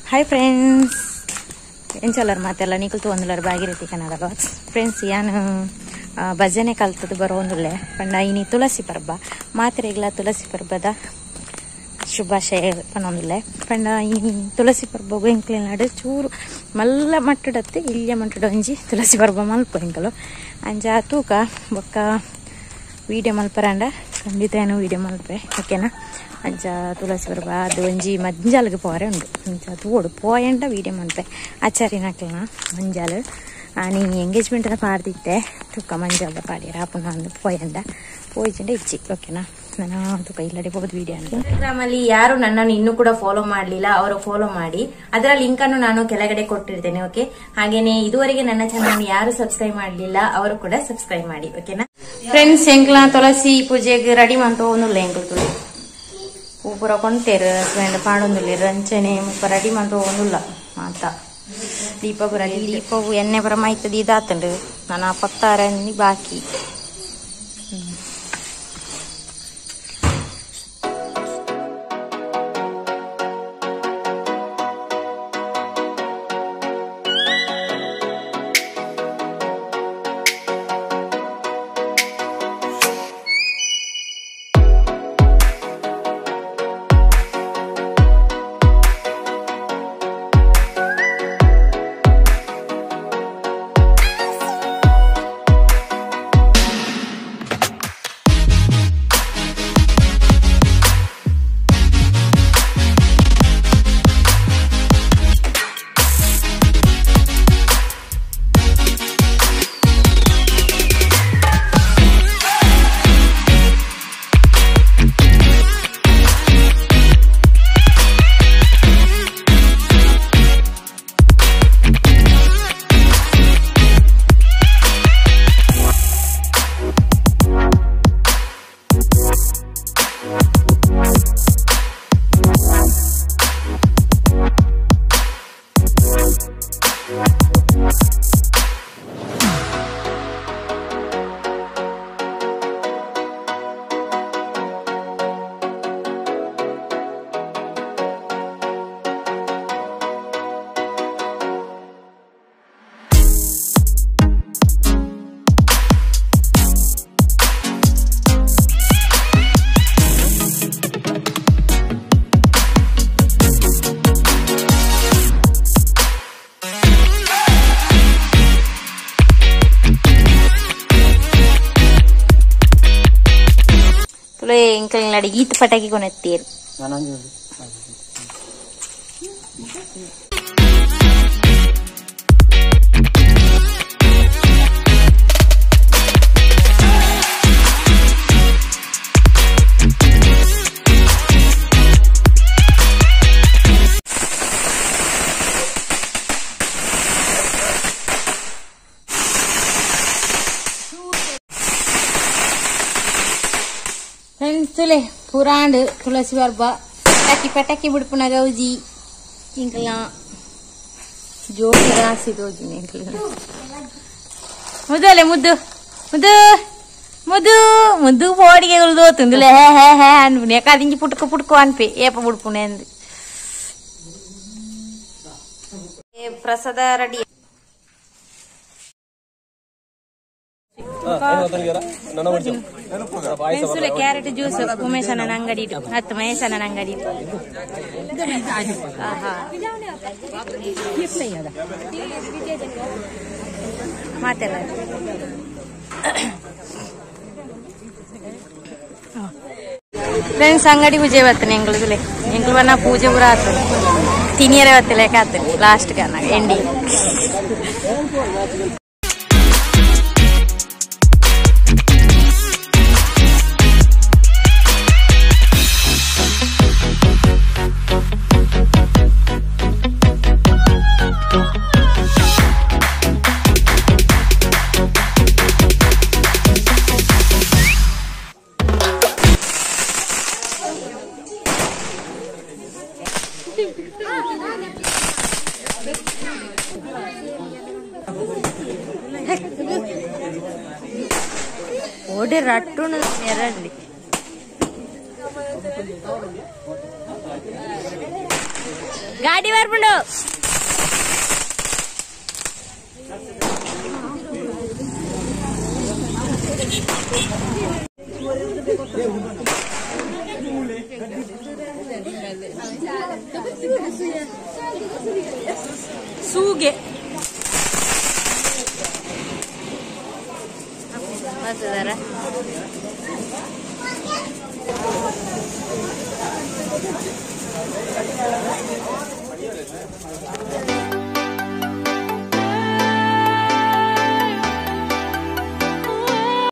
Hi friends, ಎಂಚಲರ್ ಮಾತೆಲ್ಲ ನಿಕುಲ್ ತೋಂದುಲರ್ Bhagirathi Kannada box. Friends, ಯಾನು ಭಜನೆ ಕಲ್ತದ್ದು ಬರೋಂದುಲ್ಲೆ ಪಂಡ ಇನಿ ತುಳಸಿ ಪರ್ಬ ಮಾತ್ರೆಗ್ಲ ತುಳಸಿ ಪರ್ಬದ ಶುಭಾಶಯ ಪನೊಂದುಲ್ಲೆ. ಪಂಡ ಇನಿ ತುಳಸಿ ಪರ್ಬಗು ಎಂಕ್ಲೆನಾಡು ಚೂರು ಮಲ್ಲ ಮಟ್ಟಡತ್ತೆ ಇಲ್ಲಿಯ ಮಟ್ಟಡ ಒಂಜಿ ತುಳಸಿ ಪರ್ಬ ಮಲ್ಪ ಎಂಕಲು ಅಂಚ ತೂಕ ಬೊಕ್ಕ ವೀಡಿಯೋ ಮಲ್ಪರಾಂಡ ಖಂಡಿತ ಏನು ವೀಡಿಯೋ ಮಲ್ಪೆ ಓಕೆನಾ. ಅಂಚ ತುಳಸಿ ಪರ್ಬ ಅದು ಒಂಜಿ ಮಂಜಾಲ್ಗೆ ಪೋರೆ ಉಂಡು ಅಂಚ ತೂಡು ಪೋಯಂಡ ವೀಡಿಯೋ ಮಲ್ಪೆ ಆಚಾರಿನಕ್ಲನ ಮಂಜಾಲು ನೀ ಎಂಗೇಜ್ಮೆಂಟ್ ಪಾಡ್ದಿತ್ತೆ ತೂಕ ಮಂಜಾಲ್ದ ಪಾಡಿಯರ ಅಪ್ಪನ ಅಂದು ಪೋಯಂಡ ಪೋಯ್ಚಂಡ ಇಚ್ಚಿ ಓಕೆನಾ. ನಾನು ತೂಕ ಇಲ್ಲಡೆ ಹೋಗೋದು ವೀಡಿಯೋ. ಇನ್ಸ್ಟಾಗ್ರಾಮ್ ಅಲ್ಲಿ ಯಾರು ನನ್ನನ್ನು ಇನ್ನೂ ಕೂಡ ಫಾಲೋ ಮಾಡಲಿಲ್ಲ ಅವರು ಫಾಲೋ ಮಾಡಿ, ಅದರ ಲಿಂಕ್ ಅನ್ನು ನಾನು ಕೆಳಗಡೆ ಕೊಟ್ಟಿರ್ತೇನೆ ಓಕೆ. ಹಾಗೇನೆ ಇದುವರೆಗೆ ನನ್ನ ಚಾನಲ್ ಯಾರು ಸಬ್ಸ್ಕ್ರೈಬ್ ಮಾಡಲಿಲ್ಲ ಅವರು ಕೂಡ ಸಬ್ಸ್ಕ್ರೈಬ್ ಮಾಡಿ ಓಕೆನಾ. ಫ್ರೆಂಡ್ಸ್, ಎಂಕ್ಲ ತುಳಸಿ ಪೂಜೆಗೆ ರೆಡಿ ಮಂತ ಒಂದುಲ್ಲ ಎಂಕ್ಲು ತುಳಿ ಪೂ ಪೂರ ಕೊಂತೇರು ಹಸ್ಬೆಂಡ್ ಪಾಡೊಂದುಲ್ಲೆರ್ ಅಂಚನೆ ಮುಪ್ಪ ರೆಡಿ ಮಂತ ಒಂದುಲ್ಲ ಮಾತ ದೀಪ ಪೂರ ದೀಪವು ಎಣ್ಣೆ ಪೂರ ಮೈತದ ಇದಾತಂಡು ನಾನು ಪತ್ತಾರನ್ನಿ ಬಾಕಿ. ಎಂಕಲ್ನಾಡಿ ಈತ್ ಪಟಾಕಿ ಕೊನೆತ್ತೀರು. ತುಲೆ ಪುರಾಂಡ್ ತುಳಸಿ ಪರ್ಬ ಪಟಾಕಿ ಪಟಾಕಿ ಬಿಡ್ಪುನ ಗೌಜಿ ಇಂಕಲ ಜೋಡಿ ರಾಸಿ ತೋಜಿ ಎಂಕಲ ಮುದ್ದಲೆ ಮುದ್ದು ಮುದ್ದು ಮುದ್ದು ಮುದ್ದು ಪೋಡಿಗೆ ದೋತುಂದುಲೆ ಹೇ ಹೇ ಹೇ ಅನ್ಪುನಿ ಯಾಕದಿಂಜಿ ಪುಟ್ಕ ಪುಟ್ಕೋ ಅನ್ಪೆ ಏಪ ಬಿಡ್ಪುನೆ ಅಂದು ಪ್ರಸಾದ ರೆಡಿ. ಕ್ಯಾರೆಟ್ ಜ್ಯೂಸ್ ಉಮೇಶನ ಅಂಗಡಿ ಹತ್ತು ಮಹೇಶನ ಅಂಗಡಿ. ಮಾತೆಲ್ಲ ಫ್ರೆಂಡ್ಸ್ ಅಂಗಡಿ ಪೂಜೆ ಬರ್ತೇನೆ ಎಂಗ್ಳು ಎಂಗ್ಳು ಬನ್ನ ಪೂಜೆ ಪೂರ ಆತು ತಿನಿಯರೇ ಬತ್ತಿಲ್ಲ ಆತು ಲಾಸ್ಟ್ ಎಂಡಿ. ಓಡಿ ರಟ್ಟುನು ನೆರಳಿ. ಗಾಡಿ ಬರ್ಪುಂಡು. ಸೂಗೆ ಬರ್ತದಾರ.